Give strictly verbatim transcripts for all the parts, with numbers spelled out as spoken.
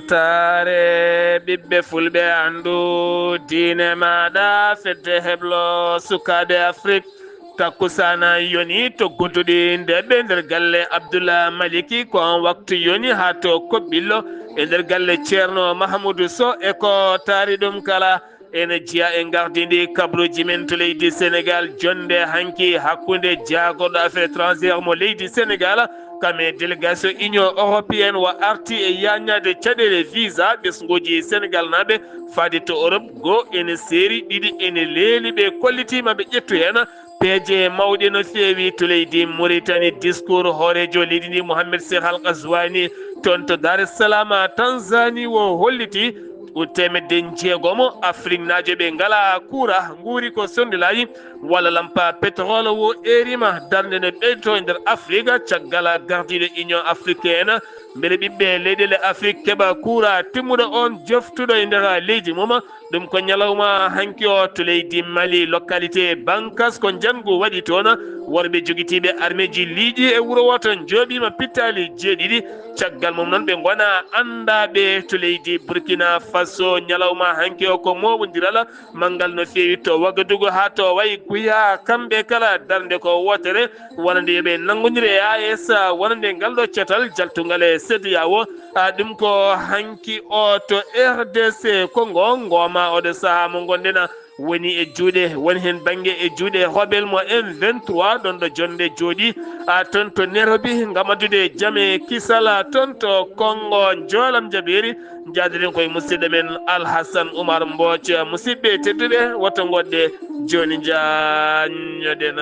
Taare ɓiɓɓe fulɓe, anndu diine maaɗa, fedde heblo sukaaɓe Afrik. Takkusaana yoni to Gudduɗi nde ɓe nder galle Abdullah Maliki, ko on waktu yoni haa to Koɓɓillo e nder galle Ceerno Mahamudu Soh e ko taari ɗum kala. Ene jeyaa e ngardiindi kabruuji men to leydi Senegaal, jonnde hanki hakkunde jaagorɗo affaires étrangères mo leydi Senegaal, kam e délégation Union européenne, wa arti e yaañaade caɗeele visa ɓesnguuji Senegaalnaaɓe faade to Europe. Goo ene seeri, ɗiɗi ene leeli, ɓe kollitiima ɓe ƴettu heen peeje mawɗe no feewi to leydi Mauritanie. Discours hooreejo leydi ndi, Mohamed Cheikh Al Ghazouani, toon to Dar es Salaam, Tanzanie, o holliti ko teemedde jeegomo Afriknaajo ɓe ngalaa kuura, nguuri ko sondilaaji walla lampa pétrole. O eeriima darnde no ɓeydoto e nder Afrik caggal gardiiɗo Union africaine, mbele ɓiɓɓe leyɗeele Afrik keɓa kuura timmuɗo on joftuɗo e nder leydi mum. Ɗum ko ñalawma hanki o to leydi Mali, localité Bankas, ko njanngu waɗi toon. Worɓe jogitiiɓe armeeji liiƴi e wuro wooto njooɓiima pittaali jeeɗiɗi. Caggal mum noon, ɓe ngona anndaaɓe to leydi Burkina Faso. Ñalawma hanki o ko mooɓondiral manngal no feewi to Wagadugu haa to Wayi Guya. Kamɓe kala darnde ko wootere, wonande yo ɓe nanngondire e A E S, wonande ngal ɗo catal jaltungal e C E D E A O. A, ɗum ko hanki o to R D C Congo, ngooma oɗo sahaa mo ngonɗen woni e juuɗe, woni heen bannge e juuɗe rebelle mo M vingt-trois, ɗoon ɗo jonnde jooɗii, a, toon to Nairobi, ngam addude jam e kisal, a, toon to Congo. Njoolam jaɓeeri, njaadoɗen koye musidɗo men Alhasan Oumar Mbooc. Musidɓe tedduɓe, woto ngoɗɗe, jooni njaanñoɗen.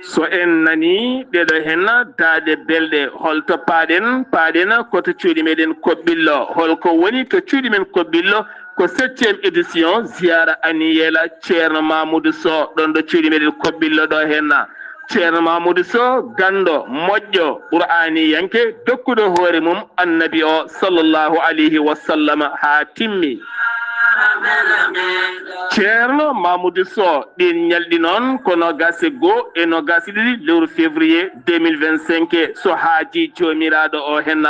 So en nanii ɗeɗo heen daaɗe belɗe, hol to paaɗen? Paaɗen ko to cuuɗi meɗen Koɓɓillo. Hol ko woni to cuuɗi men Koɓɓillo? Ko septième édition ziyaara annuelle Ceerno Mamoudou Sow, ɗoon ɗo cuuɗi meɗen Koɓɓillo ɗo heen. Ceerno Mamoudou Sow, ganndo, moƴƴo, qur'aaniyanke, dokkuɗo hoore mum Annabi o, sallallahu alayhi wa sallam, haa timmi. Ceerno Mamoudou Sow, ɗiin ñalɗi noon ko noogaas e goo e noogaas e ɗiɗi lewru février deux mille vingt-cinq, so haajii Joomiraaɗo o heen.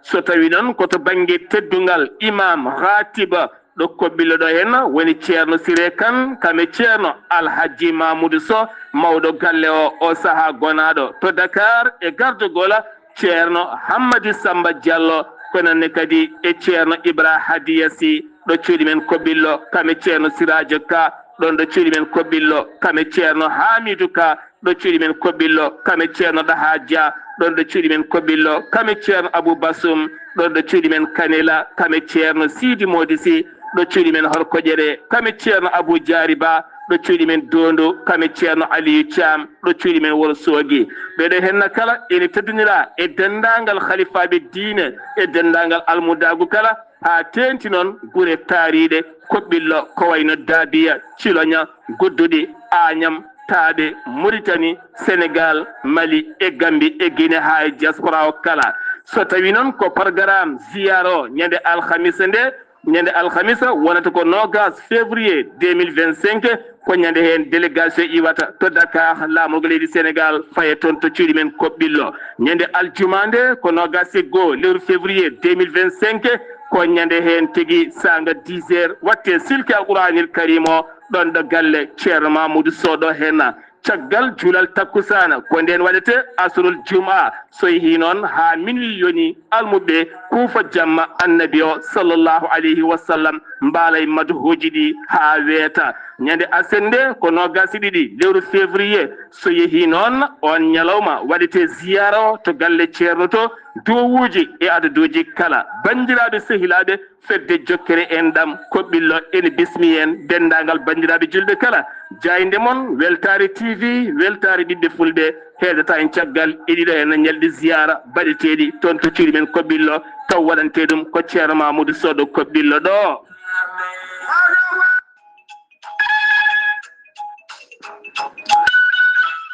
So tawii noon ko to bannge teddungal, imaam, raatiba, ɗo Koɓɓillo ɗo heen, woni Ceerno Siré Kane, kam e Ceerno Alhajji Mamoudou Sow, mawɗo galle o, o sahaa gonaaɗo to Dakar, e gardagol Ceerno Hammadi Samba Diallo, ko noon ne kadi e Ceerno Ibra Hadiya Sy, ɗo cuuɗi men Koɓɓillo, kam e Ceerno Siraajo Ka, ɗoon ɗo cuuɗi men Koɓɓillo, kam e Ceerno Haamidou Ka, ɗo cuuɗi men Koɓɓillo, kam e Ceerno Ɗaha Dia, ɗoon ɗo cuuɗi men Koɓɓillo, kam e Ceerno Abou Bassoum, ɗoon ɗo cuuɗi men Kanela, kam e Ceerno Siidi Moodi Sy, ɗo cuuɗi men Horkoƴere, kam e Ceerno Abou Diary Ba, ɗo cuuɗi men Dondo, kam e Ceerno Aliyu Caam, ɗo cuuɗi men Wuro Soogi. Ɓeeɗo heen kala ene teddinira e denndaangal halifaaɓe diine, e denndaangal almudaagu kala, haa teeŋti noon gure taariiɗe Koɓɓillo, ko wayno Daabiya, Ciloña, Gudduɗi, Aañam, Taaɓe, Muritani, Senegaal, Mali e Gammbi e Gine haa e diaspora o kala. So tawii noon ko programme ziyaara o, ñande alhamisa nde, ñande alhamisa wonata ko noogaas février deux mille vingt-cinq, ko ñande heen délégation iwata to Dakar, laamorgo leydi Senegaal, faya toon to cuuɗi men Koɓɓillo. Ñande aljuma nde ko noogaas e goo lewru février deux mille vingt-cinq, ko ñande heen tigi saanga dix heures, waɗte silki Alqur'aanil Kariim o, ɗoon ɗo galle Ceerno Mamoudou Sow ɗo heen. Caggal juulal takkusaana, ko ndeen waɗetee asrul juma, so yehii noon haa minuit yoni, almuɓɓe kuufa jamma Annabi o, sallallahu alayhi wa sallam, mbaala e madhuuji ɗi haa weeta. Ñande aset nde, ko noogaas e ɗiɗi lewru février, so yehii noon, oon ñalawma waɗetee ziyaara o to galle Ceerno to, duwawuuji e adaduuji kala. Banndiraaɓe, sehilaaɓe, fedde jokkere enɗam Koɓɓillo ene bismii en, denndaangal banndiraaɓe juulɓe kala. Jaaynde mon, Weltaare T V, weltaare ɓiɓɓe fulɓe, heedata en caggal e ɗiɗo heen ñalɗi ziyaara baɗeteeɗi toon to cuuɗi men Koɓɓillo, taw waɗantee ɗum ko Ceerno Mamoudou Sow ɗo Koɓɓillo ɗo.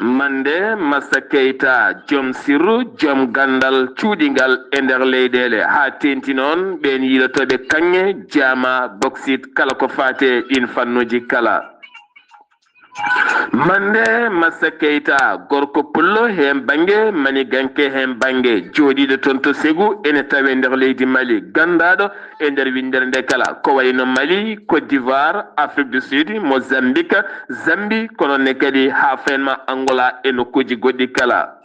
Mande Massa Keita, joom sirru, joom ganndal cuuɗingal e nder leyɗeele, haa teeŋti noon ɓeen yiilotooɓe kaŋŋe, jaama, boksit, kala ko faati e ɗiin fannuuji kala. Mande Massa Keita, gorko pullo heen bannge, maniganke heen bannge, jooɗiiɗo toon to Segu, ene tawee nder leydi Mali, ganndaaɗo e nder winndere nde kala, ko wayi no Mali, Côte d'Ivoire, Afrique du Sud, Mozambique, Zambie, kono ne kadi haa fenma Angola e nokkuuji goɗɗi kala.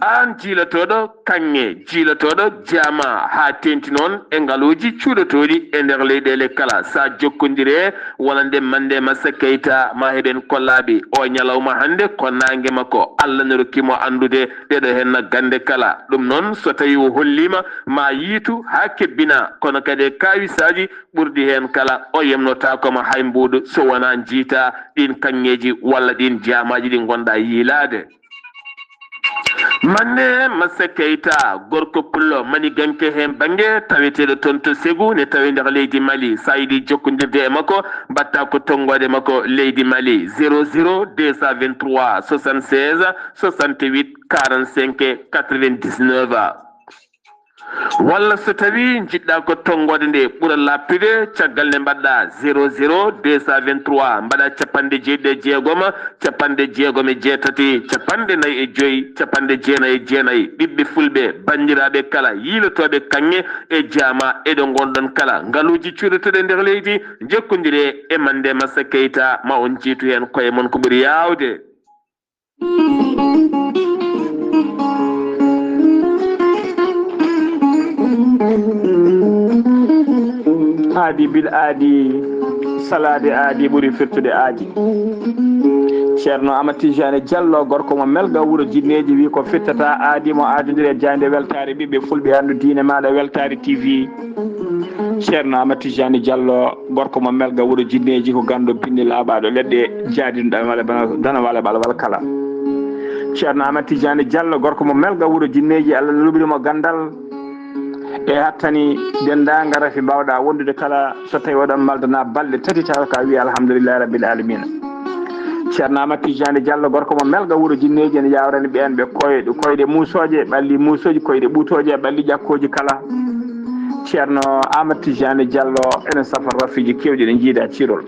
Aan jiilotooɗo kaŋŋe, jiilotooɗo jaama, haa teeŋti noon e ngaluuji cuuɗotooɗi e nder leyɗeele kala, so a jokkondire wonande Mande Massa Keita, ma heɓen kollaaɓe. O ñalawma hannde ko naange makko, Allah ne rokki mo anndude ɗeɗo heen gannde kala. Ɗum noon, so tawii o holliima, ma yiitu haa kebbina, kono kadi e kaawisaaji ɓurɗi heen kala, o yemnotaako ma hay mbuuɗu so wonaa njiita ɗiin kaŋŋeeji walla ɗiin jaamaaji ɗi ngonɗaa yiilaade. Mande Massa Keita, gorko pullo, maniganke heen bannge, taweteeɗo toon to Segu, ne tawee nder leydi Mali. So a yiɗi jokkondirde e makko, mbaɗtaa ko tonngoode makko leydi Mali, zéro zéro deux cent vingt-trois soixante-seize soixante-huit quarante-cinq quatre-vingt-dix-neuf. Walla so tawii njiɗɗaa ko tonngoode nde ɓura laaɓtude, caggal nde mbaɗɗaa zéro zéro deux cent vingt-trois, mbaɗaa capanɗe jeeɗiɗi e jeegom, capanɗe jeegom e jeetati, capanɗe nayi e joy, capanɗe jeenayi e jeenayi. Ɓiɓɓe fulɓe, banndiraaɓe kala, yiilotooɓe kaŋŋe e jaama e ɗo ngonɗon kala, ngaluuji cuuɗotooɗi e nder leydi, njokkondiree e Mande Massa Keita, ma on njiitu heen koye mon ko ɓuri yaawde. Aadi bil aadi, salaade aadi ɓuri firtude aadi. Ceerno Amadou Tidiane Diallo, gorko mo Melga, wuro Jinneeji, wi ko firtata aadi mo aadondiri e jaaynde weltaare ɓiɓɓe fulɓe, anndu diine maaɗa, Weltaare T V. Ceerno Amadou Tidiane Diallo, gorko mo Melga, wuro Jinneeji, ko ganndo binndi laaɓaaɗo leɗɗe, jaadino dana wala bana-, dana wala balwal kala. Ceerno Amadou Tidiane Diallo, gorko mo Melga, wuro Jinneeji, Allah luɓiri mo ganndal. E hattani denndaangal rafi mbaawɗaa wondude kala, so tawii oɗon maldana balɗe tati, tawa ka wiya alhamdulillahi rabbil alamina. Ceerno Amadou Tidiane Diallo, gorko mo Melga, wuro Jinneeji, ene yaawrani ɓeen ɓe koyɗe, koyɗe muusooje, ɓalli muusooji, koyɗe ɓuutooje, ɓalli ƴakkooji kala. Ceerno Amadou Tidiane Diallo ene safa rafiiji keewɗi ɗi njiida cirol.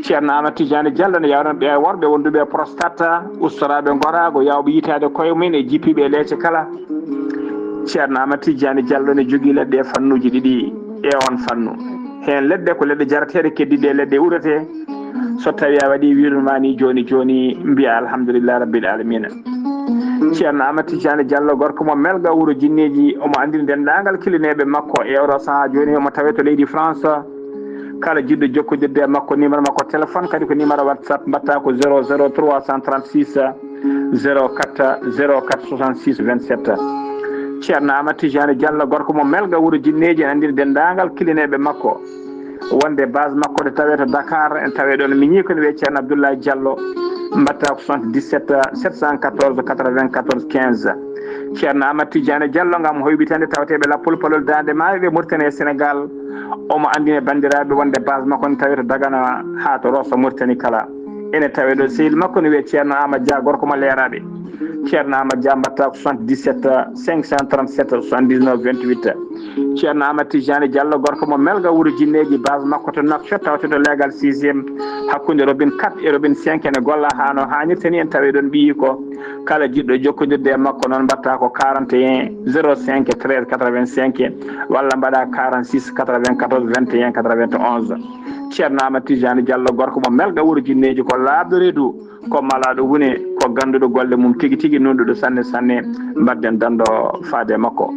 Ceerno Amadou Tidiane Diallo ne yaawrani ɓe worɓe wonduɓe e prostate, ustoraaɓe ngoraago, yaawɓe yitaade koye mum e jippiiɓe e leece kala. Ceerno Amadou Tidiane Diallo ne jogii leɗɗe e fannuuji ɗiɗi e oon fannu. Heen leɗɗe ko leɗɗe jarateeɗe, keddiiɗe leɗɗe uurete. So tawii a waɗii wiirude ma ni jooni jooni, mbiya alhamdulillahi rabbil alamina. Ceerno Amadou Tidiane Diallo, gorko mo Melga, wuro Jinneeji, omo anndini denndaangal kilineeɓe makko e oɗo sahaa jooni, omo tawee to leydi France. Kala jiɗɗo jokkondirde e makko, numéro makko téléphone kadi ko numéro WhatsApp, mbaɗta ko zéro zéro trois cent trente-six zéro quatre zéro quatre soixante-six vingt-sept. Ceerno Amadou Tidiane Diallo, gorko mo Melga, wuro Jinneeji, ene anndini denndaangal kilineeɓe makko wonde base makko ne tawee to Dakar, ene tawee ɗoon miñi ko ne wiyee Ceerno Abdoulaye Diallo, mbaɗta ko soixante-dix-sept sept cent quatorze quatre-vingt-quatorze quinze. Ceerno Amadou Tidiane Diallo, ngam hoyɓitande tawateeɓe lappol palol Daande Maayo ɓe Mauritanie e Sénégal, omo anndine banndiraaɓe wonde base makko ne tawee to Dagana haa to Rosso Mauritanie kala. Ene tawee ɗo sehil makko ne wiyee Ceerno Amadou Dia, gorko mo Leeraaɓe. Ceerno Amadou Dia, mbaɗta ko soixante-dix-sept cinq cent trente-sept soixante-dix-neuf vingt-huit. Ceerno Amadou Tidiane Diallo, gorko mo Melga, wuro Jinneeji, base makko to Nouakchott, tawte to leegal sixième, hakkunde robinet quatre e robinet cinq, ene golla haa no haanirta ni, ene tawee ɗoon ɓiyi ko. Kala jiɗɗo jokkondirde e makko noon, mbaɗta ko quarante et un zéro cinq treize quatre-vingt-cinq, walla mbaɗa quarante-six quatre-vingt-quatorze vingt et un quatre-vingt-onze. Ceerno Amadou Tidiane Diallo, gorko mo Melga, wuro Jinneeji, ko laaɓɗo reedu, ko malaaɗo wune, ko gannduɗo golle mum tigi tigi, nunɗuɗo sanne sanne. Mbaɗden danndo faade e makko.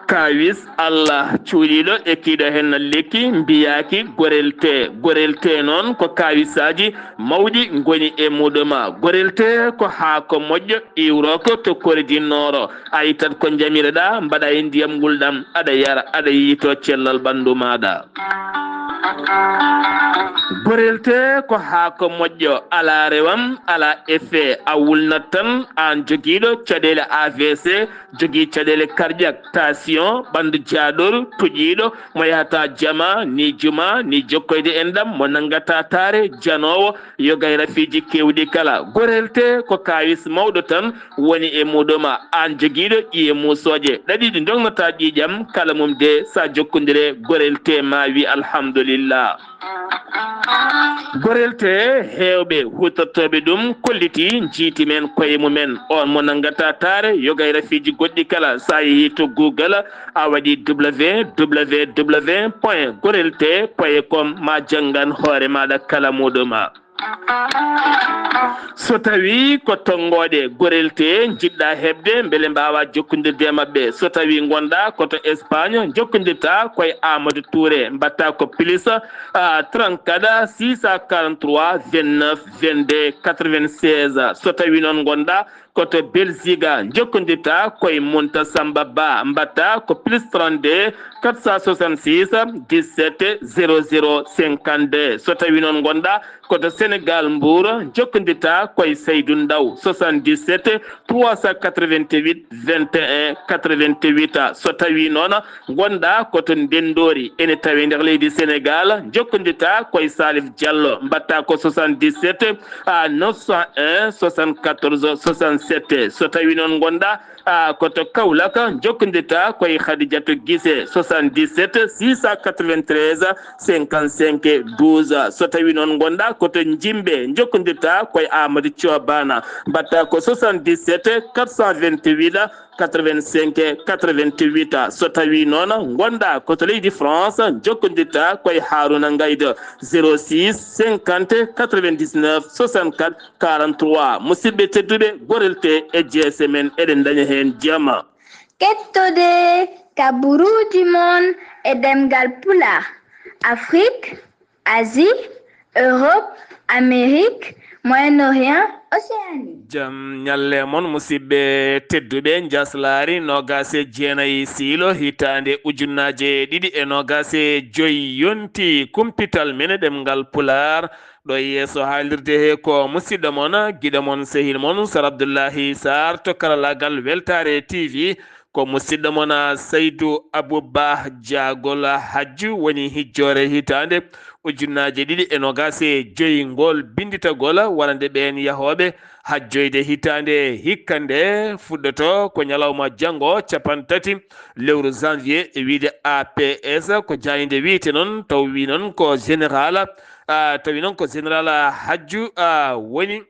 Kaawis Allah cuuɗiiɗo e kiiɗo heen lekki mbiyaaki gorelte. Gorelte noon ko kaawisaaji mawɗi ngoni e muɗum. Gorelte ko haako moƴƴo iwrooko to Koridinnooɗo. A ittat ko njamireɗaa, mbaɗa e ndiyam ngulɗam, aɗa yara, aɗa yiytoo cellal ɓanndu maaɗa. Gorel te ko haako moƴƴo, alaa rewam, alaa effet, a wulnat tan, aan jogiiɗo caɗeele A V C, jogii caɗeele cardiaque, tension, ɓanndu jaaɗol, tuƴiiɗo, mo yahata jama, ni juma, ni jokkoyde enɗam, mo nanngata taare, janoowo, yoga e rafiiji keewɗi kala. Gorel te ko kaawis mawɗo tan woni e muɗum, aan jogiiɗo ƴiye muusooje ɗaɗi ɗi ndognataa ƴiiƴam kala mum de, so a jokkondire gorel te ma wi alhamdulillah. Gorel te heewɓe huutortooɓe ɗum kolliti njiiti men koye mumen. On mo nanngata taare yoga e rafiiji goɗɗi kala, so a yehi to Google, a waɗi W W W point gorel te point com, ma janngan hoore maaɗa kala muɗum. So tawi ko tonngooɗe gorel te njiɗɗa heɓde, mbele mbaawa jokkondirde e maɓɓe. So tawi ngonɗa ko to Espagne, jokkondirta koye Amadou Touré, mbaɗta ko plus, ah, trente-quatre, six cent quarante-trois, vingt-neuf, vingt-deux, quatre-vingt-seize. So tawi noon ngonɗa ko to Belgique, jokkondirta koye Munta Samba Ba, mbaɗta ko plus trente-deux, quatre cent soixante-six, dix-sept, zéro zéro, cinquante-deux. So tawi noon ngonɗa ko to Sénégal, Mbour, jokkondirta koye Seydou Ndaw, soixante-dix-sept, trois cent quatre-vingt-huit, vingt et un, quatre-vingt-huit. So tawi noon ngonɗa ko to Ndenndori, ene tawe nder leydi Sénégal, jokkondirta koye Salif Diallo, mbaɗta ko soixante-dix-sept, à neuf cent un, soixante-quatorze, soixante-sept. So tawi noon ngonɗa, ah, ko to Kaolack, jokkondirta koye Khadijatou Guissé, soixante-dix-sept, six cent quatre-vingt-treize, cinquante-cinq, douze. So tawi noon ngonɗa ko to Jimbe, jokkondirta koye Amadou Thioban, mbaɗta ko soixante-dix-sept, quatre cent vingt-huit, quatre-vingt-cinq, quatre-vingt-huit. So tawi noon ngonɗa ko to leydi France, jokkondirta koye Harouna Ngaydo, zéro six, cinquante, quatre-vingt-dix-neuf, soixante-quatre, quarante-trois. Musidɓe tedduɓe, gorel te e jeese men, eɗen ndaña heen jama. Kettode kaburuuji mon e ɗemngal Pulaar, Afrik, Asie, Europe, Amérique, Moyen-Orient, Océanie. Jam ñalle mon, musidɓe tedduɓe. Njaslaari noogaas e jeenayi siilo, hitaande ujunnaaje ɗiɗi e noogaas e joy yonti. Kumpital men e ɗemngal Pulaar, ɗo e yeeso haalirde he ko musidɗo mon, giɗo mon, sehil mon, Sar Abdullahi Sarr to karalaagal Weltaare T V. Ko musidɗo mon, Saydu Abu Bah Jaagol Hajju, woni hijjoore hitaande ujunnaaje ɗiɗi e noogaas e joy ngol binnditagol wonande ɓeen yahooɓe hajjoyde hitaande hikka nde fuɗɗoto ko ñalawma janngo, capanɗe tati lewru janvier, e wiyde A P S, ko jaaynde wiyete noon, taw wi noon ko général, ah, tawi noon ko général Hajju, ah, woni,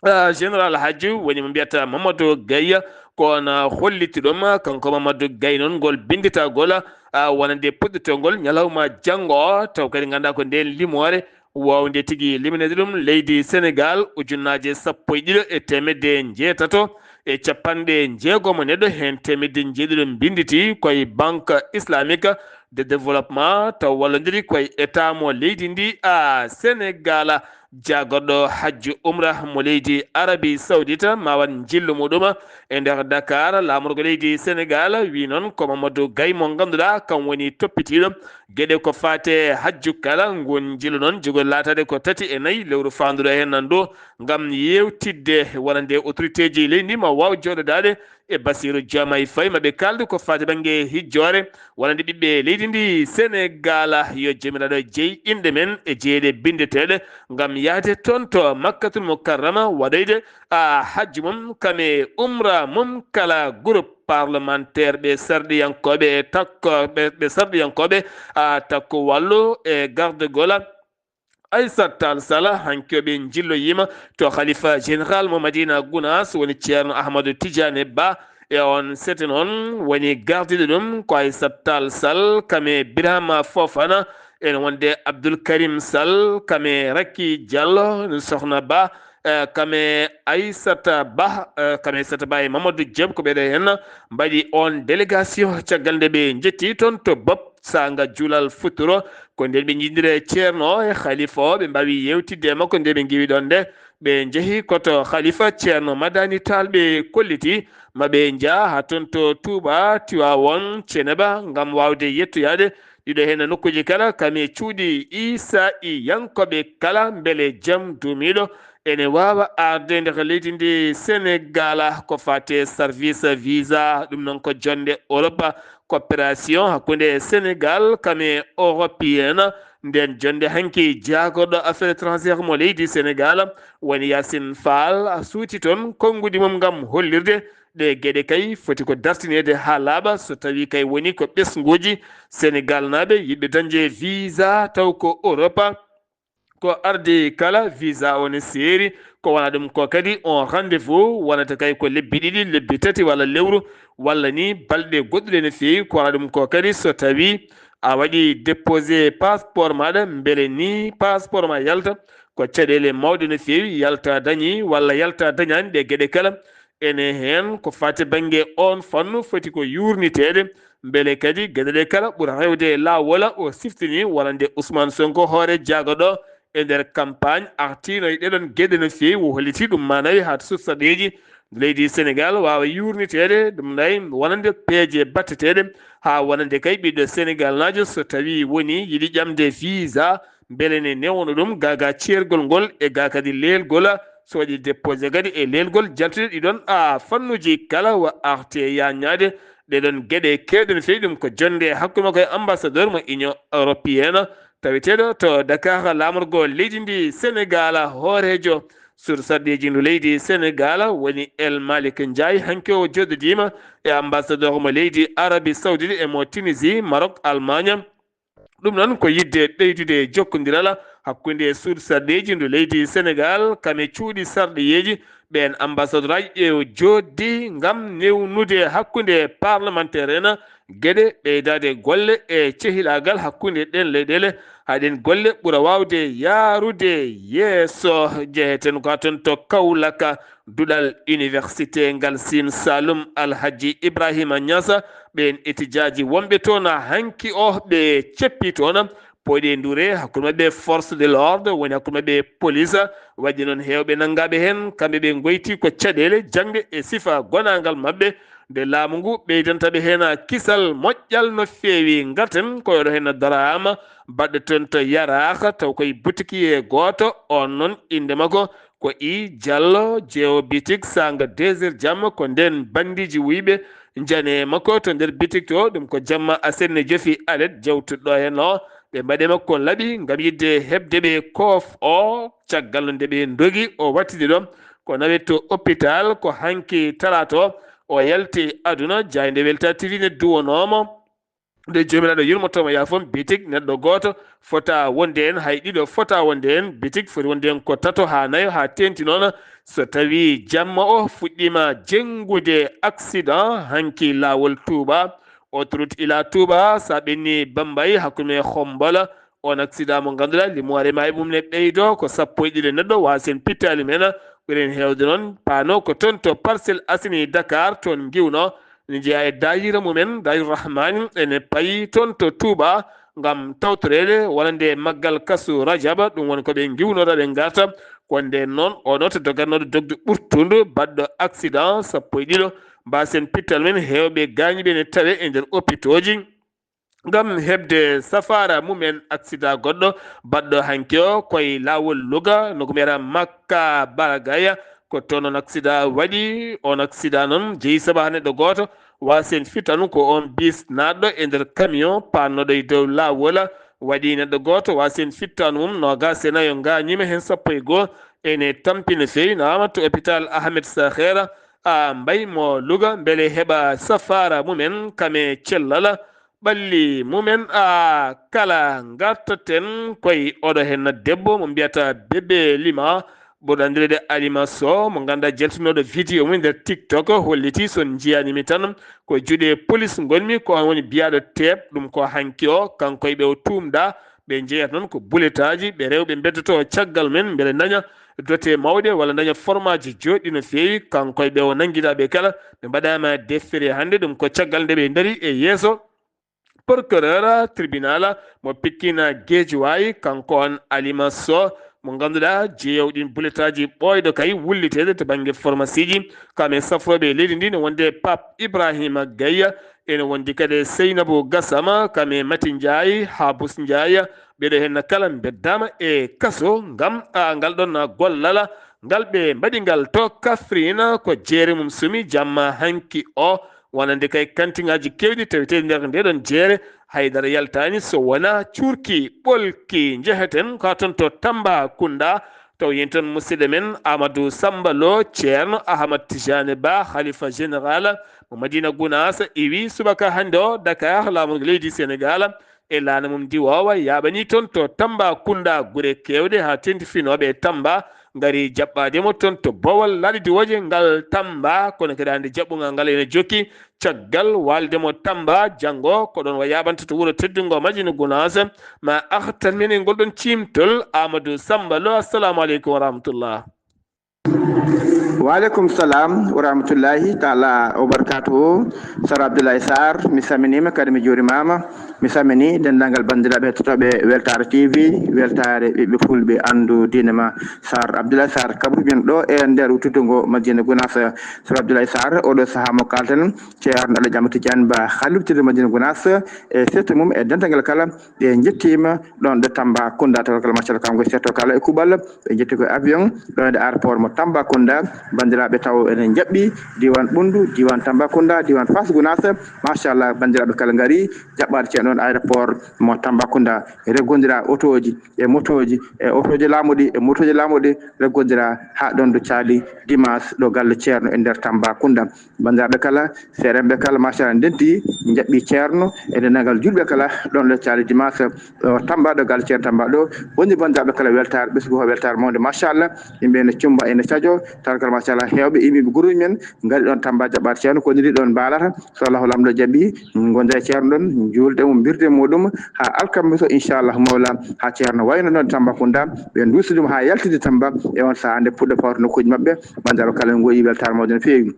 ah, général Hajju woni mo mbiyata Mamadou Gaye, ko on, ah, holliti ɗum, kanko Mamadou Gaye noon, ngol binnditagol, ah, wonande puɗɗitogol ñalawma janngo, taw kadi ngannda ko ndeen limoore waawde tigi liminede ɗum leydi Sénégal, ujunnaaje sappo e ɗiɗo e teemedde njeetato e capanɗe jeegomo neɗɗo, heen teemedde njeeɗiɗo mbinnditi koye Banque Islamique de Développement, taw wallondiri koye État mo leydi ndi, a Sénégal. Jaagorɗo hajju umra mo leydi Arabie Saoudite ma waɗ njillu muɗum e nder Dakar. Laamorgo leydi Sénégal wi noon ko Mamadou Gaye mo ngannduɗaa kam woni toppitiiɗo geɗe ko faate hajju kala. Ngun njillu noon jogori laataade ko tati e nayi lewru faanduɗo heen nan ɗo, ngam yeewtidde wonande autorité ji leydi ndi ma waaw jooɗodaade e Bassirou Diomaye Faye, ma ɓe kaaldu ko faati bannge hijjoore wonande ɓiɓɓe leydi ndi Sénégal. Yo Joomiraaɗo jeyi inɗe men e jeyeɗe binndeteeɗe ngam yahde toon to Makkatul Mukarrama waɗoyde, a, hajju mum kam e umra mum. Kala groupe parlementaire ɓe sarɗiyankooɓe e takko, ɓe, ɓe sarɗiyankooɓe, a, takko wallu e gardegol Aissata Tall Sall, hanki o ɓe njilloyiima to Khalifa Général mo Madina Gounass, woni Ceerno Ahmadou Tidiane Ba. E on sete noon woni gardiiɗo ɗum ko Aissata Tall Sall, kam e Birama Fofana, ene wonde Abdoul Karim Sall, kam e Racky Diallo, Sokhna Ba, eh, kam e Aissata Ba, eh, kam e Aissata Ba e Mamadou Diop, ko ɓeɗo heen mbaɗi on délégation. Caggal nde ɓe njetti toon to Bopp Saanga Juulal Futuro, ko nden ɓe njindiri e Ceerno o e Khalifa o, ɓe mbaawi yeewtidde e makko nde ɓe ngiwi ɗon nde. Ɓe njehi ko to Khalifa Ceerno Madani Tall, ɓe kolliti ma ɓe njaa haa toon to Touba, Tiwaawoon, Ceneba, ngam waawde yettoyaade Ɗiɗo heen nokkuuji kala, kam e cuuɗi Isa i yankooɓe kala, mbele jam duumiiɗo ene waawa arde nder leydi ndi Senegal. Ko faate service visa, ɗum noon ko jonnde Europe, coopération hakkunde Senegal kam e Européen. Nden jonnde hanki jaagorɗo affaire étrangère mo leydi Senegal, woni Yacine Fall, a suuti toon konngudi mum ngam hollirde ɗe geɗe kay foti ko dartineede haa laaɓa, so tawii kay woni ko ɓesnguuji Senegalnaaɓe yiɗɓe dañde visa taw ko Europa. Ko ardi kala, visa o ne seeri, ko wona ɗum ko kadi on rendez-vous wonata kay ko lebbi ɗiɗi, lebbi tati walla lewru, walla ni balɗe goɗɗuɗe no feewi. Ko wona ɗum ko kadi so tawii a waɗi déposé passeport maɗa, mbele ni passeport ma yalta, ko caɗeele mawɗe no feewi, yalta dañi walla yalta dañaani, ɗe geɗe kala. Ene heen ko faati bannge oon fannu foti ko yuurniteede, mbele kadi geɗe ɗe kala ɓura rewde laawola. O siftini wonande Ousmane Sonko hoore jaago ɗo e nder campagne artiino e ɗeɗon geɗe no feewi, o holliti ɗum maanawi haa suuɗ sarɗiiji leydi Senegal waawa yuurniteede, ɗum nayi wonande peeje batteteeɗe haa wonande kay ɓiɗɗo Senegalnaajo so tawii woni yiɗi ƴamde visa, mbele ne newno ɗum gaagaa ceergol ngol e gaa kadi leelgol, so waɗi déposé kadi e leelgol jaltude ɗiɗon a fannuuji kala wa arte yaññaade ɗeɗon geɗe keewɗe no feewi. Ɗum ko jonnde hakkunde makko e ambassadeur mo Union Européenne taweteeɗo to Dakar, laamorgo leydi ndi Senegal. Hooreejo suuɗ sarɗiiji ndu leydi Senegal woni El Malick Ndiaye, hanki o jooɗodiima e ambassadeur mo leydi Arabie Saoudite e mo Tunisie, Maroc, Allemagne. Ɗum noon ko yiɗde ɓeydude jokkondiral hakkunde suuɗ sarɗiiji ndu leydi Senegal kam e cuuɗi sarɗiyeeji ɓeen ambassadeur aji ɗe o jooɗdi ngam newnude hakkunde parlementaire en geɗe ɓeydaade golle e cehilaagal hakkunde ɗeen leyɗeele, haa ɗeen golle ɓura waawde yaarude yeeso. Njeheten ko toon to Kaolack, duɗal université ngal Sine Saloum, Alhaji Ibrahima Niass, ɓeen etijaaji wonɓe toon hanki o ɓe ceppi toon, pooɗi e nduure hakkunde maɓɓe force de l'ordre, woni hakkunde maɓɓe police. Waɗi noon heewɓe nanngaaɓe heen, kamɓe ɓe ngoyti ko caɗeele jaŋde e sifa gonaangal maɓɓe, nde laamu ngu ɓeydanta ɓe heen kisal moƴƴal no feewi. Ngarten ko oɗo heen daraama baɗɗo toon to Yaraax, taw koye butiki e gooto, oon noon innde makko ko I Diallo, jeewo bitik, saanga deux heures jamma, ko ndeen banndiiji wuyɓe njani e makko to nder bitik to, ɗum ko jamma aset ne jofi alet jawtuɗo heen o. Ɓe mbaɗi e makko laɓi ngam yiɗde heɓde ɓe koof o, caggal nde ɓe ndogi o wattidi ɗo, ko nawet to hôpital, ko hanki talaata o, o yalti aduna. Jaaynde Welta T V ne duwonoo mo. Nde Joomiraaɗo yurmoto mo yaafo, bitik neɗɗo gooto fota wonde heen, hay ɗiɗo fota wonde heen, bitik foti wonde heen ko tato haa nayo, haa teeŋti noon so tawii jamma o fuɗɗiima jenngude accident hanki laawol Touba, autoroute Ila Touba, so a ɓenni Bambay hakkunde Xombol, on accident mo ngannduɗaa limoore maayɓe mum ne ɓeydo ko sappo e ɗiɗo neɗɗo, waasen pittaali men ɓuren heewde noon paano ko toon to Parcelles Assainies Dakar, toon ngiwno ne jeyaa e daayira mumen, Daayira Rahmani, ene payi toon to Touba ngam tawtoreede wonande maggal kasu Rajaba. Ɗum woni ko ɓe ngiwnora, ɓe ngarta. Ko ndeen noon, oɗo to dogatnooɗo dogdu ɓurtundu baɗɗo accident sappo e ɗiɗo, mbaasen pittal men, heewɓe gaañiiɓe ne tawe e nder opitooji. Ngam heɓde safaara mumen, accident goɗɗo baɗɗo hanki o koye laawol Louga, no ko mbiyata Makka Baragaya, ko toon on accident waɗi. On accident noon jeyi sabu haa neɗɗo gooto waasen fittanu, ko on bis naatɗo e nder camion paatnooɗo e dow laawol, waɗi neɗɗo gooto waasen fittanu mum, noogaas e nayo ngaañiima, heen sappo e goo ene tampi no feewi, nawaama to hôpital Ahmed Sakhir a Mbaye mo Louga, mbele heɓa safaara mumen kam e cellal ɓalli mumen. A kala ngartaten koye oɗo heen debbo mo mbiyata Bébé Lima, ɓurɗo anndireede Alima Sow, mo ngannduɗaa jaltinooɗo vidéo mum nder TikTok, holliti, so on njiyaani mi tan, ko juuɗe police ngonmi, ko on woni biyaaɗo teep, ɗum ko hanki o, kanko e ɓe o tuumɗaa, ɓe njeyata noon ko buletaaji, ɓe rewɓe mbeddoto caggal men, mbele ndaña dote mawɗe walla ndaña formaaji jooɗɗi no feewi, kanko e ɓe o nanngiɗaa ɓe kala, ɓe mbaɗaama deftere hannde, ɗum ko caggal nde ɓe ndari e yeeso procureur tribunal mo Pikine Guédiawaye, kanko on Alima Sow, mo ngannduɗaa jeeyowo ɗin buletaaji ɓooyɗo kay wulliteede to bannge formasiiji, kam e safrooɓe leydi ndi, no wonde Pape Ibrahima Gaye, Ene wondi kadi e Seynabou Gassama, kam e Mati Ndiaye, Habous Ndiaye, ɓeɗo henna kala beddaama e kaso ngam, a, ngal ɗon gollal ngal ɓe mbaɗi ngal to Kaffrine, ko jeere mum sumi jamma hanki o. Wonande kay kantiŋaaji keewɗi taweteeɗi nder nde ɗon jeere, haydara yaltaani so wonaa cuurki, ɓolki. Njeheten ko haa toon to Tambacounda, taw yen toon musidɗo men Amadou Samba Lo, Ceerno Ahmad Tijani Ba, Khalifa Général mo Madina Gounass, iwi subaka hannde o Dakar, laamorgo leydi Sénégal, e laana mum ndiwoowa, yaaɓanii toon to Tambacounda, gure keewɗe haa teeŋti finooɓe e Tamba, ngari jaɓɓaade mo toon to Bawol, laaɗe diwooje ngal Tamba, kono kadi hannde jaɓɓungal ngal ene jokki, caggal waalde mo Tamba, janngo ko ɗoon o yaaɓanta to wuro teddungo Madina Gounass, ma artan men e ngol ɗoon ciimtol. Amadou Samba Lo, assalamu aleykum wa rahmatullah. Wa aleykum salam wa rahmatullahi taala wa barakatuhu. Sar Abdoulaye Sarr, mi salminiima kadi mi juurimaama. Mi salmini denndaangal banndiraaɓe hettotooɓe Weltaare T V, Weltaare ɓiɓɓe fulɓe anndu diine ma. Sar Abdoulaye Sarr, kaɓruɗen ɗo e nder wuttudungo Madina Gounass. Sar Abdoulaye Sarr, oɗo sahaa mo kalten, Ceerno Alhaji Amadou Tidiane Ba, haaliftirde Madina Gounass, e seeɗa mum e denndaangal kala, ɓe njettiima ɗoon ɗo Tambacounda, tawa kala machallah kanko seeɗa kala e kuuɓal, ɓe njetti ko e avion ɗoon e aéroport mo Tambacounda. Banndiraaɓe taw ene njaɓɓi diiwaan Ɓunndu, diiwaan Tambacounda, diiwaan Fass Gounass, machallah, banndiraaɓe kala ngari jaɓɓaade ceerno ɗoon aéroport mo Tambacounda, reggondira otooji e motooji e otooji laamu ɗi e motooji laamu ɗi, reggondira haa ɗoon ɗo caali dimanche ɗo galle ceerno e nder Tambacounda. Banndiraaɓe kala, seerenɓe kala, machallah, ndenti, njaɓɓi ceerno e denndaangal juulɓe kala ɗoon ɗo caali dimanche, ɗo Tamba, ɗo galle ceerno Tamba ɗo. Woni banndiraaɓe kala weltaare, ɓesngu o weltaare mawde, machallah, yimɓe ene cumba, ene cajo, tawa kala, machallah, heewɓe immiiɓe guruuji men ngari ɗoon Tamba jaɓɓaade ceerno, ko nii ɗoon mbaalata, so Allahu Laamɗo jaɓi, ngonda e ceerno ɗoon, njuulde mum, mbirde muɗum, haa alkamisa o, inchallah mawla, haa ceerno wayno ɗoon Tambacounda, ɓe nduusi ɗum haa yaltidi Tamba, e oon sahaa nde puɗɗo fawta nokkuuji maɓɓe, banndiraaɓe kala, en ngoyi weltaare mawde no feewi.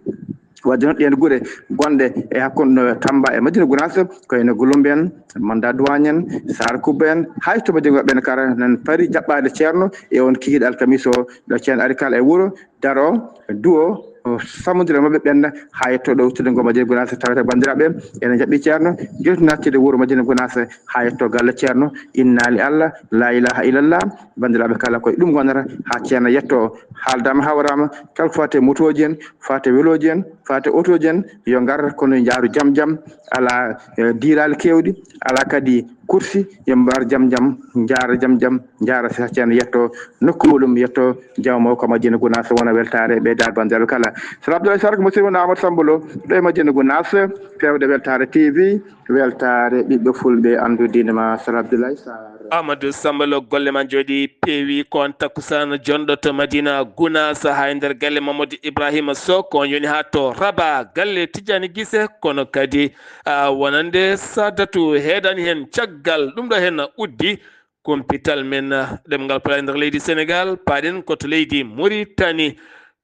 Wadde noon, ɗeen gure gonɗe e hakkunde Tamba e Madina Gounass, ko wayno Gouloumbé en, Manda Douane en, Saare Kubba en, hay to Madina ɓen kala nan pari jaɓɓaade ceerno e oon kikiiɗe alkamisa o, ɗo ceerno ari kala e wuro, daro, duwo, o sammondira maɓɓe ɓenna, haa yetto ɗo wuttude ngo Madina Gounass, tawata banndiraaɓe ene njaɓɓi ceerno, jewti naattude wuro Madina Gounass, haa yetto galle ceerno, inna li Allah, la ilaha illallah, banndiraaɓe kala ko e ɗum ngonata, haa ceerno yetto, haaldaama hawraama, kala ko faati e motooji en, faati e welooji en, faati e otooji en, yo ngar kono njaaru jam jam, alaa, eh, diiraali keewɗi, alaa kadi kursi, yo mbar jam jam, njaara jam jam, njaara sa ceerno yetto nokku muɗum, yetto jawmo ko Madina Gounass, wona weltaare ɓeydaade banndiraaɓe kala. Sar Abdoulaye Sarr ko mo sirwano Amadou Samba Lo, ɗo e Madina Gounass, feewde weltaare T V, weltaare ɓiɓɓe fulɓe anndu diine ma, Sar Abdoulaye Sarr. Amadou Samba Lo, golle ma njooɗi peewi, ko on takkusaan jonɗo to Madina Gounass, haa e nder galle Mamadou Ibrahima Sow, ko on yoni haa to Rabat, galle Tijani Gise, kono kadi, a, wonande Sadatu heedani heen caggal ɗum ɗo heen uddi kumpital men, a, ɗemngal Pulaar nder leydi Sénégal, paaɗen ko to leydi Mauritanie.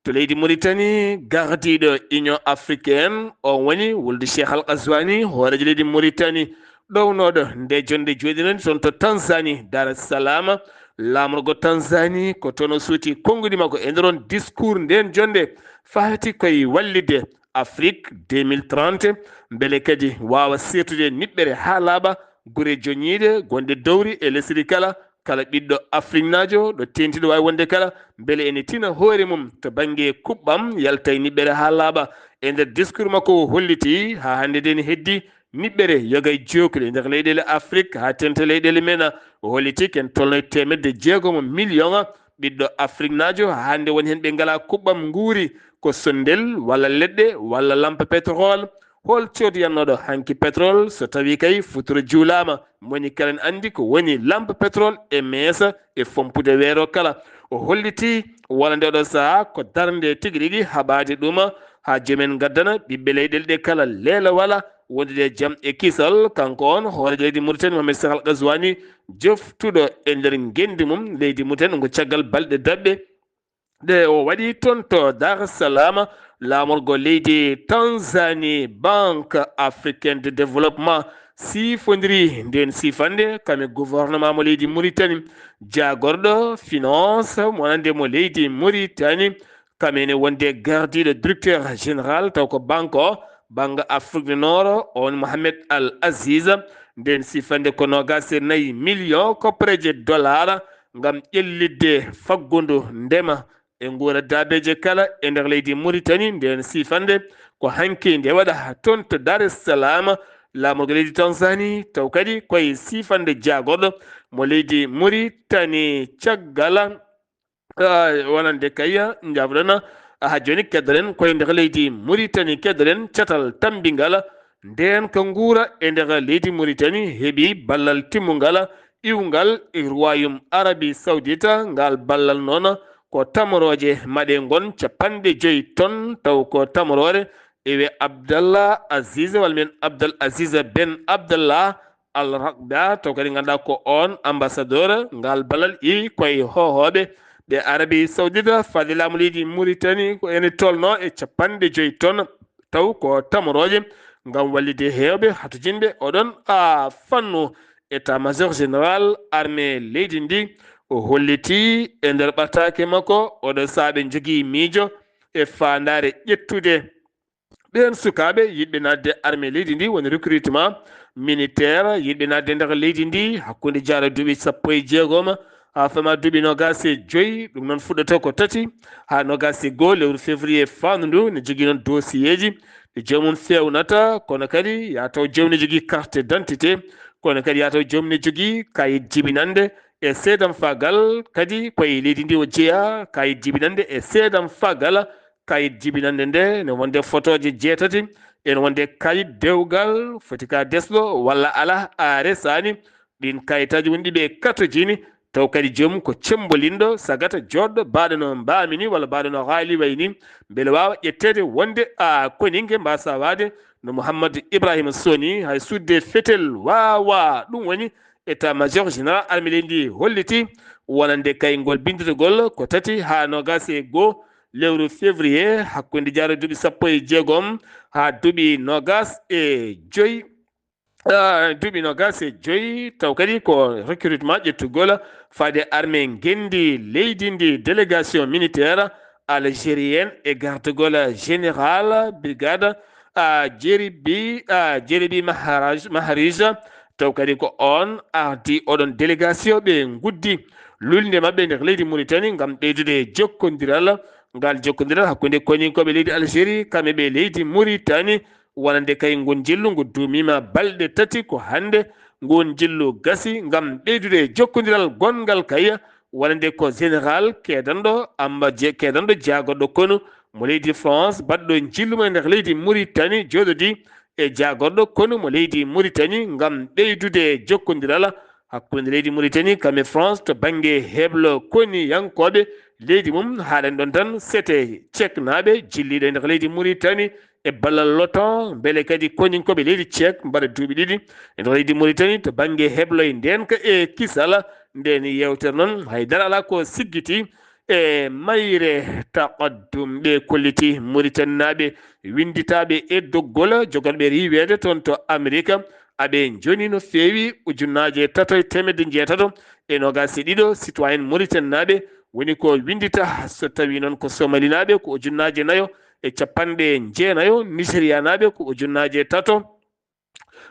To leydi Mauritanie, gardiiɗo Union Africaine, o woni wulde Cheikh Al Ghazouani, hooreejo leydi Mauritanie, ɗownooɗo nde jonnde jooɗinande toon to Tanzanie, Dar es Salaam, laamorgo Tanzanie, ko toon o suuti konngudi makko e nder on discours ndeen jonnde, faati koye wallitde Afrique deux mille trente, mbele kadi waawa seertude niɓɓere haa laaɓa, gure joñiiɗe gonɗe dowri e lesdi kala, kala ɓiɗɗo afriknaajo ɗo teeŋti ɗo waawi wonde kala, mbele ene tina hoore mum to bannge kuɓɓam, yalta e niɓɓere haa laaɓa. E nder discours makko o holliti haa hannde nde ene heddii niɓɓere yoga e jeeguɓe nder leyɗeele Afrik haa teeŋta leyɗeele men. O holliti ko en tolno e teemedde jeegomo miliyoŋ ɓiɗɗo afriknaajo, haa hannde woni heen ɓe ngalaa kuɓɓam nguuri, ko sonndel walla leɗɗe walla lampa pétrole. Hol coodiyannooɗo hanki pétrole so tawii kay futuro juulaama? Moni kala ene anndi ko woni lampa pétrole e meesa e fompude weero kala. O holliti wonande oɗo sahaa ko darnde tigi rigi haɓaade ɗum haa joom en ngaddana ɓiɓɓe leyɗeele ɗe kala leelewal wondude e jam e kisal. Kanko on hooreejo leydi Mauritanie, Mohamed Cheikh Al Ghazouani, joftuɗo e nder ngenndi mum leydi Mauritanie, ngo caggal balɗe daɓɓe ɗe o waɗi toon to Dar es Salaam, laamorgo leydi Tanzanie, Banque Africaine de Développement, siifondiri ndeen siifannde kam e gouvernement mo leydi Mauritanie. Jaagorɗo finance wonande mo leydi Mauritanie, kam ene wonde gardiiɗo directeur général, taw ko banque o, Bannga Afrique du Nord, on Mohamed Al Aziz, nden sifande ko noogaas e nayi million koppareeje dollar ngam ƴellitde faggundu ndema e nguura daabeeje kala e nder leydi Mauritanie. Nden sifande ko hanki nde waɗa toon to Dar es Salaam, laamorgo leydi Tanzanie, taw kadi koye sifande jaagorɗo mo leydi Mauritanie caggal, ah, wonande kay, njaafɗon, ah, haa jooni keddoɗen koye nder leydi Mauritanie, keddoɗen catal tammbingal, ndeen ko nguura e nder leydi Mauritanie heɓi ballal timmungal, iwngal e Royaume Arabie Saoudite. Ngal ballal noon ko tamorooje maɗe ngon capanɗe joyi ton, taw ko tamoroore ewe Abdallah Aziz, walla mbiyen Abdel Aziz Ben Abdallah Al Raqba, taw kadi ngannduɗaa ko oon ambassadeur. Ngal ballal iwi koye hoohooɓe ɓe Arabie Saoudite fade laamu leydi Mauritanie, ko ene tolno e capanɗe joyi ton, taw ko tamorooje ngam wallitde heewɓe hatojinɓe oɗon, a, fannu. État-major général armée leydi ndi o holliti e nder ɓataake makko oɗo saabe njogii miijo e faandaare ƴettude ɓeen sukaaɓe yiɗɓe naatde armée leydi ndi, woni recrutement militaire, yiɗɓe naatde nder leydi ndi hakkunde jaara duuɓi sappo e jeegom haa fama duuɓi noogaas e joyi. Ɗum noon fuɗɗata ko tati haa noogaas e goo lewru février faandu ndu, ne jogii noon dossier ji ɗi joomum feewnata, kono kadi yaa taw joomum ne jogii carte d'identité, kono kadi yaa taw joomum ne jogii kayit jibinannde e seedamfaagal, kadi koye leydi ndi o jeyaa, kayit jibinannde e seedamfaagal. Kayit jibinannde nde ne wonde fotooje jeetati, ene wonde kayit dewgal, foti ka desɗo walla alaa, a resaani. Ɗiin kayitaaji woni ɗi ɓe katojini, taw kadi joomum ko cemmbolinɗo, sagata jooɗɗo, baaɗo no mbaami ni walla baaɗo no haali wayi ni, mbele waawa ƴetteede wonde a koninke mbaasaa waade no Mouhamadou Ibrahima Soni, hay sudde fetel waawaa. Ɗum woni état-major général armée leydi ndi holliti, wonande kay ngol binnditagol ko tati haa noogaas e goo lewru février, hakkunde jaara duuɓi sappo e jeegom haa duuɓi noogaas e joyi, ah, duuɓi noogaas e joyi, taw kadi ko recrutement ƴettugol faade armée ngenndi leydi ndi, délégation militaire algérienne e gartugol général brigade, ah, Jeribi, ah, Jeribi Maharaj, Maharija, taw kadi ko oon ardi oɗon délégation, ɓe nguddi lulnde maɓɓe nder leydi Mauritanie ngam ɓeydude jokkondiral, ngal jokkondiral hakkunde koninkooɓe leydi Algérie, kamɓe ɓe leydi Mauritanie, wonande kay ngun njillu ngu duumiima balɗe tati, ko hannde ngun njillu gasi ngam ɓeydude jokkondiral gonngal kay, wonande ko général keedanɗo Amba Je-, keedanɗo jaagorɗo konu mo leydi France, baɗɗo njillu mo e nder leydi Mauritanie, jooɗodii e jaagorɗo konu mo leydi Mauritanie ngam ɓeydude jokkondiral hakkunde leydi Mauritanie kam e France to bannge heblo koniyankooɓe leydi mum. Haaɗen ɗon tan, sete Ceknaaɓe jilliiɗo e nder leydi Mauritanie e ballal l'OTAN, mbele kadi koninkooɓe leydi Cek mbaɗa duuɓi ɗiɗi e nder leydi Mauritanie to bannge heblo e ndeenka e kisal. Ndeen yeewtere noon, hay dara alaa ko siggiti e mayre Taqaddum. Ɓe kolliti Mauritanie-naaɓe winnditaaɓe e doggol jogorɓe riiweede toon to Amerika, aɓe njoni no feewi ujunnaaje tato e teemedde njeetato e noogaas e ɗiɗo citoyen Mauritanie-naaɓe woni ko winndita. So tawii noon ko Somalinaaɓe ko ujunnaaje nayo e capanɗe jeenayo, Nigerianaaɓe ko ujunnaaje tato,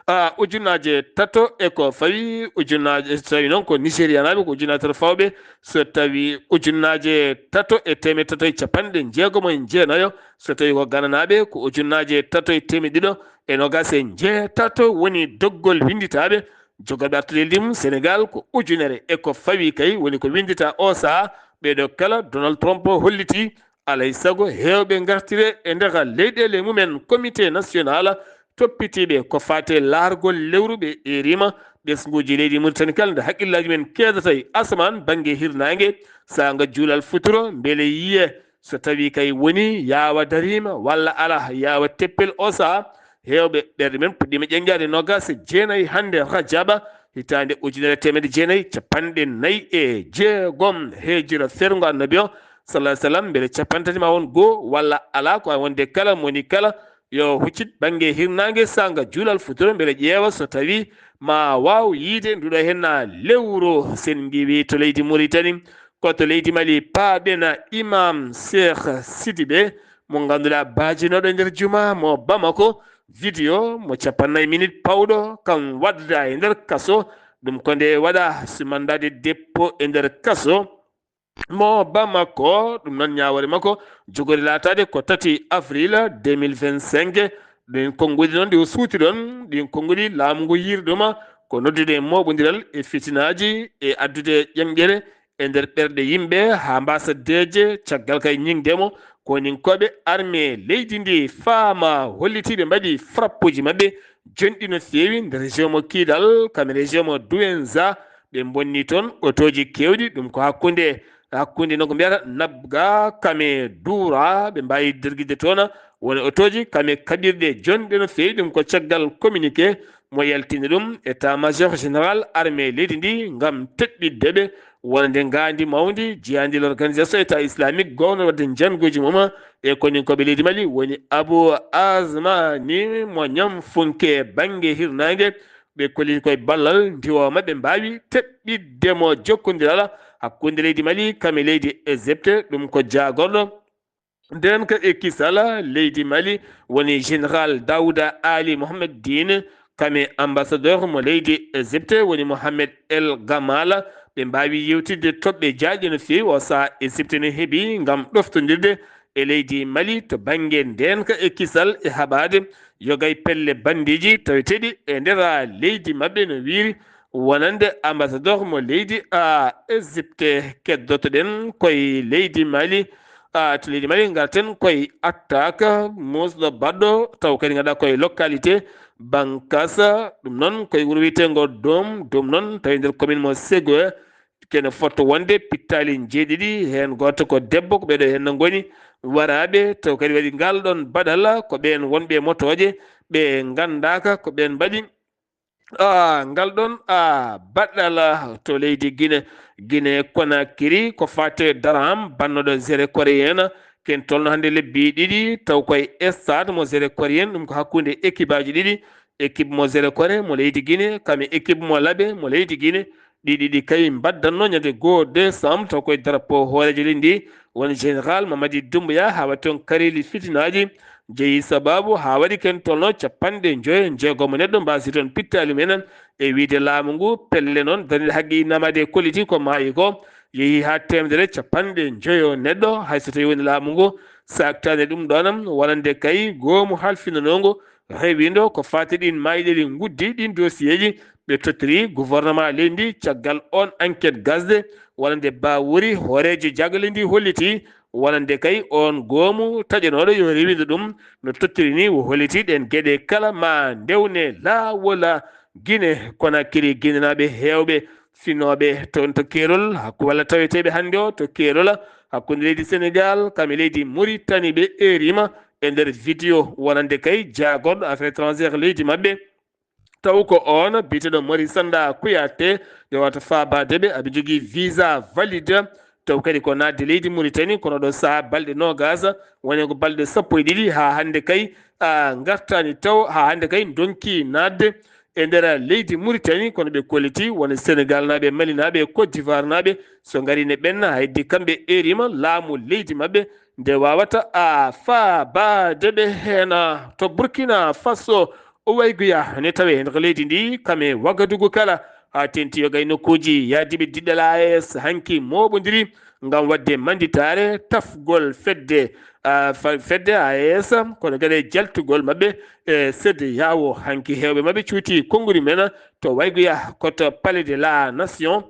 a, ujunnaaje tato e ko fawi ujunnaaje, so tawii noon ko Nigerianaaɓe ko ujunnaaje tato fawɓe, so tawii ujunnaaje tato e teemedde tato e capanɗe jeegom e jeenayo, so tawii ko Gananaaɓe ko ujunnaaje tato e teemedde ɗiɗo e noogaas e jeetato woni doggol winnditaaɓe. Jogorɓe artude leydi mum Senegal ko ujunere e ko fawi kay woni ko winndita o sahaa. Ɓeeɗo kala Donald Trump holliti alay sago heewɓe ngartire e nder leyɗeele mumen. Comité national toppitiiɓe ko faati e laargol lewru ɓe eeriima ɓesnguuji leydi Mauritanie kala nde hakkillaaji men keedata e asamaan bannge hirnaange saanga juulal futuro mbele yiye so tawii kay woni yaawa dariima walla alaa yaawa teppel o sahaa. Heewɓe ɓerɗe men puɗɗiima ƴeñƴaade noogaas e jeenayi hannde Rajaba hitaande ujunere e teemedde jeenayi capanɗe nayi e jeegom hijira, ferngo Annabi o sallallahu alaihi wasallam, mbele capanɗe tati ma won goo walla alaa, ko wonde kala moni kala yo huccit bannge hirnaange saanga juulal futuro mbele ƴeewa so tawii ma waaw yiyde nduɗo henna lewru. Sen ngiwi to leydi Mauritanie, ko to leydi Mali paaɓen Imam Cheikh Sidibé mo ngannduɗaa baajinooɗo e nder juma mo Bamako, Video mo capannay minit pawɗo kam wadda e nder kaso. Ɗum ko nde waɗa si mandat de dépôt e nder kaso mo Bamako. Ɗum noon ñaawoore makko jogori laataade ko tati avril deux mille vingt-cinq. Ɗin konnguɗi noon ɗi o suuti ɗon, ɗin konnguɗi laamu ngu yiiri ɗuma ko noddude e mooɓondiral e fitinaaji e addude ƴemƴere e nder ɓerɗe yimɓe haa mbaasa deeƴde caggal kay ñiŋde mo koninkooɓe armée leydi ndi faama hollitiiɓe mbaɗi frappuuji maɓɓe jonɗi no feewi nder région mo Kidal kam e région mo Douenza. Ɓe mbonni toon otooji keewɗi, ɗum ko hakkunde hakkunde no ko mbiyata Nabga kam e Duura, ɓe mbaawi dergide toon woni otooji kam e kaɓirɗe jonɗe no feewi. Ɗum ko caggal communiqué mo yaltini ɗum état major général armée leydi ndi ngam teɗɗitde ɓe wonande ngaandi mawndi jiyaandi l'organisation état islamique gowno wadde njannguuji mum e koninkooɓe leydi Mali woni Abu Azmani mo ñam funke bannge hirnaange. Ɓe kolli koye ballal ndiwo maɓɓe mbaawi teɓɓitde mo jokkondiral hakkunde leydi Mali kam e leydi Égypte. Ɗum ko jaagorɗo ndeenka e kisal leydi Mali woni général Daouda Ali Mohamed Dine kam e ambassadeur mo leydi Égypte woni Mohamed El Gamala. Ɓe mbaawi yewtidde toɓɓe jaajɗe no feewi o saha Égypte ne heɓi ngam ɗoftondirde e leydi Mali to bannge ndeenka e kisal e haɓaade yogay pelle banndeeji taweteeɗi e nder leydi maɓɓe no wiiri wonande ambassadeur mo leydi a Égypte. Keddotoɗen koye leydi Mali a to leydi Mali ngarten koye attaque muusɗo baɗɗo taw kadi ngaɗa koye localité Bankasa. Ɗum noon koye wuro wiyeteengo Dom Dom noon tawi nder commune mo Ségué kene fotto wonde pittaali jeeɗiɗi heen gooto ko debbo ko ɓeɗo heen no ngoni waraaɓe taw kadi waɗi ngal ɗon baɗal ko ɓeen wonɓe e motooje ɓe nganndaaka ko ɓeen mbaɗi a ngal ɗon a baɗɗal to leydi Gine. Gine Konakiri ko fate daram bannoɗo zere koreyen ken tolno hannde lebbi ɗiɗi taw koye stade mo zere koreyen ɗum ko hakkunde équipe aji ɗiɗi équipe mo zere kore mo leydi Gine kam e équipe mo laɓe mo leydi Gine. Ɗiɗi ɗi kay mbaddanno ñande goo décembre taw koye drapeau hooreejo leydi ndi woni général Mamadi Doumbouya haa waɗi toon kareeli fitinaaji jeyi sababu haa waɗi ken tolno capanɗe njoyo jeegomo neɗɗo mbaasi toon pittaali mumen. E wiyde laamu ngu pelle noon dariiɗe haqqe innamaade e kolliti ko maayi ko yehi haa teemedere capanɗe njoyo neɗɗo hay so tawi woni laamu ngu saaktaani ɗum ɗoon wonande kay goomu halfinanoo ngu rewindo ko faati ɗin maayɗeli nguddi ɗin dosiyeeji ɓe tottiri gouvernement leydi caggal on enquête gasde wonande bawuri hooreejo jagle ndi holliti wonande kay on goomu taƴanooɗo yo rewindo ɗum no tottiri ni o holliti ɗen geɗe kala ma ndewne laawola Gine Konakiri ginenaaɓe heewɓe finooɓe toon to keerol hakku walla taweteeɓe hannde o to keerol hakkunde leydi Sénégal kam e leydi Mauritanie ɓe eerima e nder vidéo wonande kay jaagorɗo affaire étrangère leydi maɓɓe taw ko on biyeteɗo Mori Sanda Kouyaté yo wata faabaade ɓe aɓe jogii visa valide taw kadi ko naatde leydi Mauritanie kono ɗo saha balɗe nogas woni ko balɗe sappo e ɗiɗi haa hannde kay a ngartani taw haa hannde kay donki naatde e nder leydi Mauritanie kono ɓe kolliti woni Sénégal naaɓe Mali naaɓe e Côte d'Ivoire naaɓe so ngari ne ɓenna haydi kamɓe erima laamu leydi maɓɓe nde wawata a faabaade ɓe heena to Burkina Faso o wayguya ne tawe heen ko leydi ndi kam e Wagadugu kala haa tenti yo gay nokkuuji yahdiiɓe diɗɗal A E S hanki mooɓondiri ngam waɗde mannditaare tafgol fedde fedde A E S kono kadi e jaltugol maɓɓe e sede yawo hanki heewɓe maɓɓe cuuti konnguri men to wayguya koto Palais de la Nation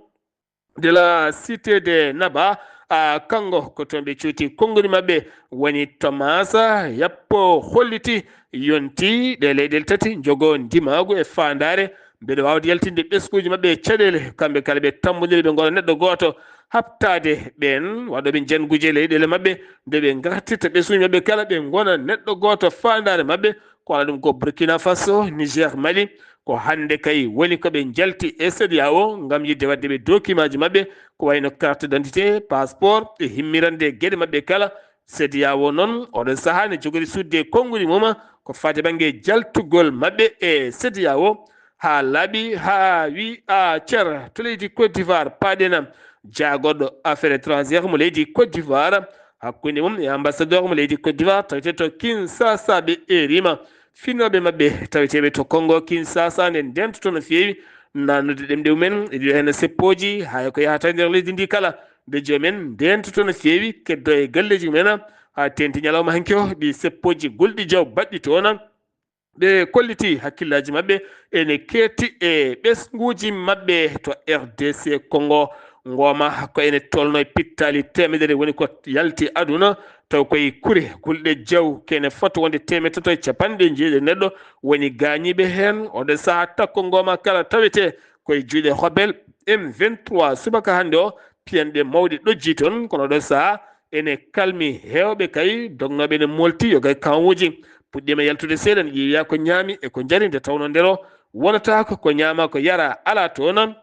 de la Cité de Naba a kanngo ko toon ɓe cuuti konnguri maɓɓe woni Thomas Yappo holliti yonti ɗe leyɗele tati njogo ndimaagu e faandaare mbeɗa waawde yaltinde ɓesnguuji maɓɓe e caɗeele kamɓe kala ɓe tammbondiri ɓe ngona neɗɗo gooto haɓtaade ɓeen waɗooɓe njannguuji e leyɗele maɓɓe nde ɓe ngartirta ɓesnguuji maɓɓe kala ɓe ngona neɗɗo gooto faandaare maɓɓe ko wona ɗum ko Burkina Faso Niger Mali ko hannde kay woni ko ɓe njalti e CEDEAO ngam yiɗde waɗde ɓe dokimaaji maɓɓe ko wayno carte d'identité passeport e himmirande geɗe maɓɓe kala CEDEAO noon oɗo sahaa ne jogori sudde konnguli mum ko faati bannge jaltugol maɓɓe e CEDEAO haa laaɓi haa wi a cer to leydi Côte d'Ivoire paaɗena jaagorɗo affaire étrangère mo leydi Côte d'Ivoire hakkunde mum e ambassadeur mo leydi Côte d'Ivoire tawete to Kinshasa ɓe erima Finnooɓe maɓɓe taweteeɓe to Kongo Kinsasa nde ndeentoto no feewi naatnude ɗemɗe mumen e ɗiɗo heen seppooji, hay ko yahata e nder leydi ndi kala. Nde joom en ndeentoto no feewi, keddoo e galleeji mumen, haa teeŋti ñalawma hanki o, ɗi seppooji gulɗi jaw baɗɗi toon. Ɓe kolliti hakkillaaji maɓɓe ene keetti e ɓesnguuji maɓɓe to R D C Congo. Ngooma ko ene tolnoo e pittaali teemedere woni ko yalti aduna, taw koye kure gulɗe jaw kene fota wonde teemeɗɗe tato e capanɗe jeeɗiɗi neɗɗo woni gaañiiɓe heen. Oɗo sahaa takko ngooma kala tawetee koye juuɗe Hobel M vingt-trois. Subaka hannde o, piyanɗe mawɗe ɗojjii toon, kono oɗo sahaa ene kalmi heewɓe kay, dognooɓe ene moolti yo gay kawuuji. Puɗɗiima yaltude seeɗa, ene ƴeewiyaa ko ñaami e ko njari, nde tawnoo ndero wonataako ko ñaama ko yara alaa toon.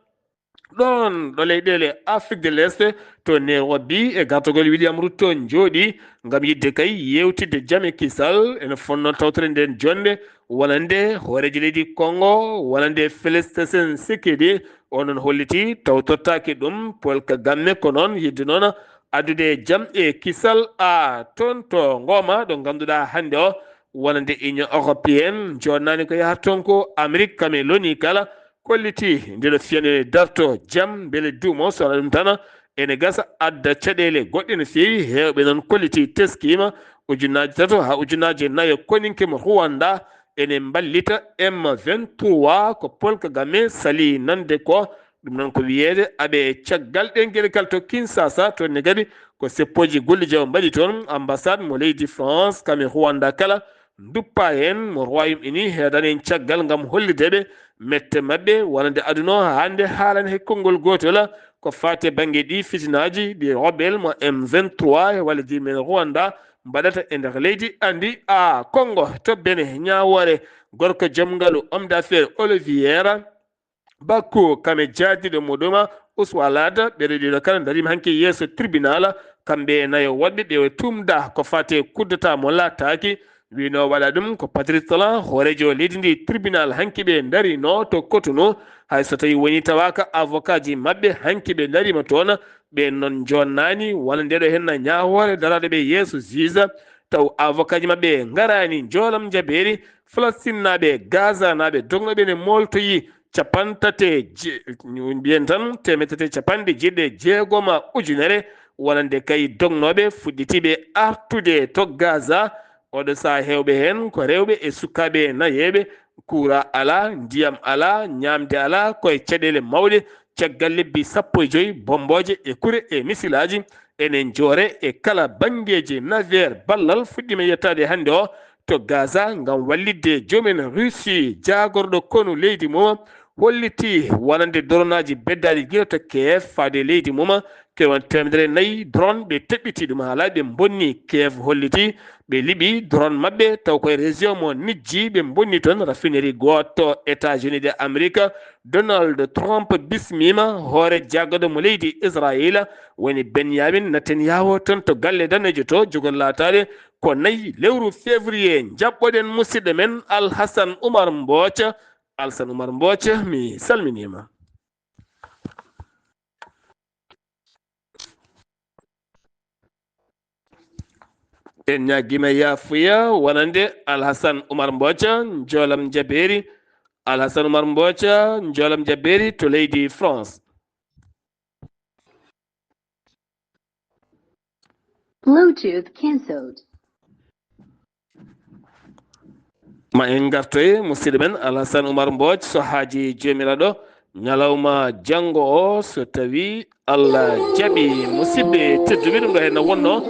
Ɗoon ɗo leyɗeele Afrique de l'Est, to Nairobi, e gartogol William Ruto njooɗii ngam yiɗde kay yeewtidde jam e kisal. Ene fonnoo tawtoreede ndeen jonnde wonande hooreejo leydi Congo, wonande Félix Tshisekedi. O noon hollitii tawtortaake ɗum Paul Kagame, ko noon yiɗde noon addude jam e kisal a toon to ngooma, ɗo ngannduɗaa hannde o wonande Union Européenne, joɗnaani ko yahata toon ko Amérique, kam e loni kala, kolliti ndeɗo fiyande ne darto jam, mbele duumo, so wonaa ɗum tan, ene gasa adda caɗeele goɗɗe no feewi. Heewɓe noon kolliti teskiima ujunnaaje tato haa ujunnaaje nayo koninke mo Rwanda ene mballita M vingt-trois ko Paul Kagame salii nande ko. Ɗum noon ko wiyeede aɓe caggal ɗeen geɗe kala to Kinshasa, toon ne kadi ko seppooji gulɗi jaw mbaɗi toon. Ambassade mo leydi France, kam e Rwanda kala, nduppa heen mo Royaume-Uni, heedani en caggal ngam hollirde ɓe mette maɓɓe, wonande aduna o hannde haalani he konngol gootol ko faati e bannge ɗi fitinaaji ɗi rebelle mo M vingt-trois e walla jiimen Rwanda mbaɗata e nder leydi andi a Congo. To Bene, ñaawoore gorko joom ngalu, homme d'affaires Olivier Bakku, kam e jaadiiɗo muɗum Uswalada, ɓe ɗiɗo kala ndariima hanki yeeso tribunal. Kamɓe nayo woɗɓe ɓe tuumda ko faati e coup d'État mo laataaki, wiino waɗa ɗum ko Patrice Talon, hooreejo leydi ndi. Tribunal hanki ɓe ndarino to Cotonou, hay so tawi woni tawaaka avocat ji maɓɓe hanki ɓe ndariima toon. Ɓe noon joɗnaani wona ndeɗo henna ñaawoore daraaɗo ɓe yeeso juge, taw avocat ji maɓɓe ngaraani. Njoolam Jabeeri, Falastinnaaɓe, Gazanaaɓe dognooɓe ne mooltoyi capanɗe tati e je-, mbiyen tan teemeɗɗe tati e capanɗe jeeɗiɗi e jeegom ujunere, wonande kay dognooɓe fuɗɗitiiɓe artude to Gaza. Oɗo sahaa heewɓe heen ko rewɓe e sukaaɓe nayeeɓe. Kuuraa alaa, ndiyam alaa, ñaamde alaa, ko e caɗeele mawɗe. Caggal lebbi sappo e joy, bommbooje e kure e misilaaji ene njoore e kala banngeeji. Navire ballal fuɗɗiima yettaade hannde o to Gaza ngam wallitde joom en Russie. Jaagorɗo konu leydi mum hollitii wonande doronaaji beddaaɗi gila to Kiev faade leydi mum. Kewan teemedere nayi drone ɓe teɓɓiti ɗum haalaa, ɓe mbonni. Kiev hollitii ɓe liɓi drone maɓɓe taw koye région mo Nijji ɓe mbonni toon raffinerie gooto. États-Unis de Amérique, Donald Trump bismiima hoore jaagorɗo mo leydi Israayiila woni Benyamin Netanyahu toon to galle daneejo to, jogori laataade ko nayi lewru février. Njaɓɓoɗen musidɗo men Alhasan Umar Mbooca. Alhasan Umar Mbooca, mi salminiima. En ñaagiima yaafuya wonande Alhasan Umar Mbooca, Njoolam Jabeeri. Alhasan Umar Mbooca, Njoolam Jabeeri to leydi France. Bluetooth cancelled. Ma en ngartoy musidɗo men Alhasan Umar Mbooc, so haajii Joomiraaɗo, ñalawma janngo o, so tawii Allah jaɓi. Musidɓe tedduɓe, ɗum ɗo heen wonnoo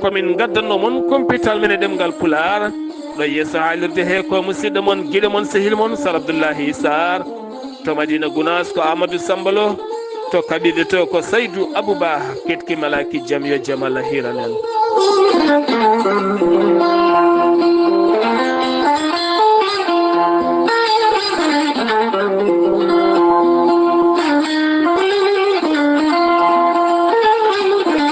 ko min ngaddannoo mon kumpital men e ɗemngal Pulaar. Ɗo yeeso haalirde he ko musidɗo mon, giɗo mon, sehil mon, Sar Abdullahi Sar. To Madina Gunaas ko Amadou Samba Lo. To kaɓirɗe to ko Saydu Abouba. Ketki Malaki, jam yo jam Allah hiiran en.